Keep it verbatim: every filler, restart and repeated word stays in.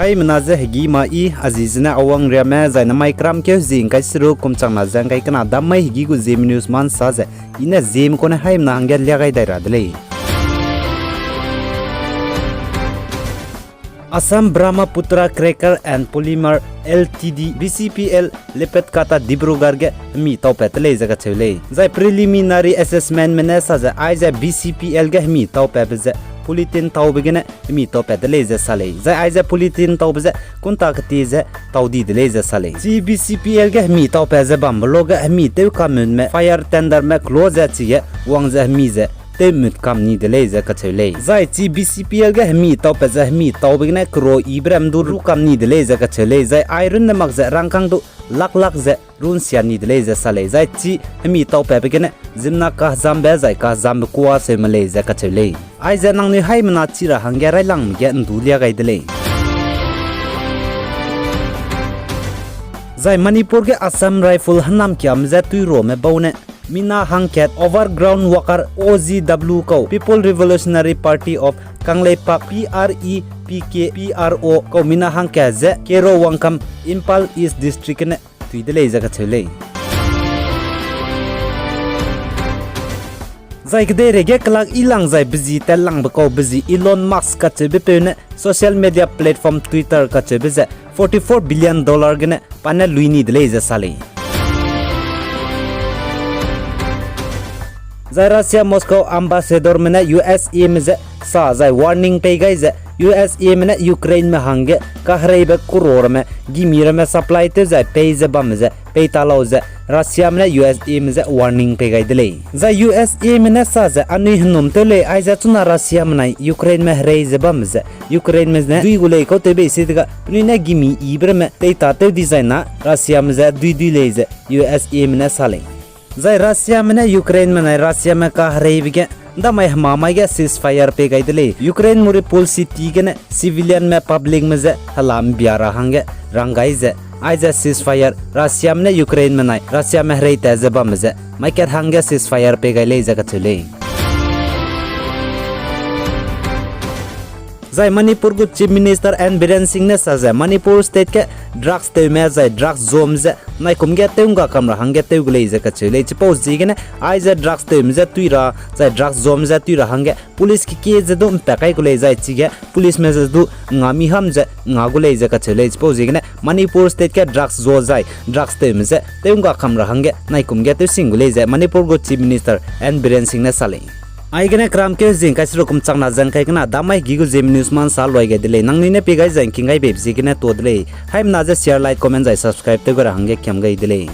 Haimena ze hegî ma i, a zi zene Awang Riame, zai namai keram keu zi ngkai seruk kum changna ze ngkai kena dam mai hegî gu Zeme News ma nsa ze, i ne Zeme kune haimena hangge lia gai dai ra de lei. Assam Brahmaputra Cracker and Polymer L T D, B C P L, Lepetkata Dibrugarh ge hemi taupat de lei ze kacheu lei. Zai preliminary assessmentme ne sa ze aize B C P L ge hemi taupatbe ze polythene taube gene hemi taupat de lei ze sa lei. Zai aize polythene taube ze kunta keti ze tau di de lei ze sa lei. Chi B C P L ge hemi taupat ze bambe luage hemi tewkammutme fire tenderme kelo ze chige wang ze hemi ze tewmut kam ni de lei ze kacheu lei. Zai chi B C P L ge hemi taupat ze hemi taube gene crore ibe ram du ru kam ni de lei ze kacheu lei. Zai ai runne mak ze rangkâng du lak lak ze runsia ni de lei ze sa lei. Zai chi hemi taupatbe gene ziemmena kahezambe zai kahezambe kuâ seume lei ze kacheu lei. Aize nangnui haimena chi ra hangge railangme ge ndu lia gai de lei. Zai Manipur ge Assam Rifle hênamkiame je tuirome bau ne mina hangkat Overground Worker, O G W, kau People Revolutionary Party of Kangleipak, P R E P K P R O, kau mina hangkat ze Kero Wangkam, Imphal East District gene tui de lei ze kacheu lei. Zai kedeireige kelak ilang zai bezi tatlangbe kau bezi Elon Musk kacheube peu ne social media platform Twitter kacheube ze forty-four billion dollar gene pa ne lui ni de lei ze sa lei. Zai Russia Moscow ambassadorme ne U S Ame je sa zai warning pei gai ze U S Ame ne Ukraineme hangge kahereibe croreme gimi ramme supply tew zai pei ze bamme ze pei ta lau ze Russiame ne U S Ame je warning pei gai de lei. Zai U S Ame ne sa ze anui henum tew lei aize chuna Russiame nai Ukraineme herei ze bamme ze Ukraineme ne dui gu lei kau tewbei si dega penui ne gimi yibe ramme tei ta tew dizai na Russiame je dui dui lei ze U S Ame ne sa lei. Zai Russiame ne Ukraineme nai Russiame kahereibe ge ndamai hemamai ge ceasefire pei gai de lei. Ukraine Mariupol city gene civilianme publicme je hela mbia ra hangge rang gai ze aize ceasefire Russiame ne Ukraineme nai Russiame herei tat ze bamme ze maikat hangge ceasefire pei gai lei ze kacheu lei. Zai Manipur gu Chief Minister N Biren Singh ne sa ze Manipur State ge drugs tewme zai drugs zome ze naikum ge tew ngga kam ra hangge tew gu lei ze kacheu lei. Chipau ziegene aize drugs tewme je tui ra zai drugs zome je tui ra hangge police kekie ze du mpat kai gu lei zai chige policeme ze du nga mi ham ze nga gu lei ze kacheu lei. Chipau ziegene Manipur State ge drugs zo zai drugs tewme je tew ngga kam ra hangge naikum ge tewsing gu lei ze Manipur gu Chief Minister N Biren Singh ne sa lei. Aigene keram keu zi ngkai seruk kum changna ze ngkai kena dam mai hegî gu Zeme News ma nsa luai gai de lei. Nangnui ne pie gai zai ngking gai beibe ziegene tuâ de lei. Haimena je share, like, comment zai subscribe tew gai ra hangge kiam gai de lei.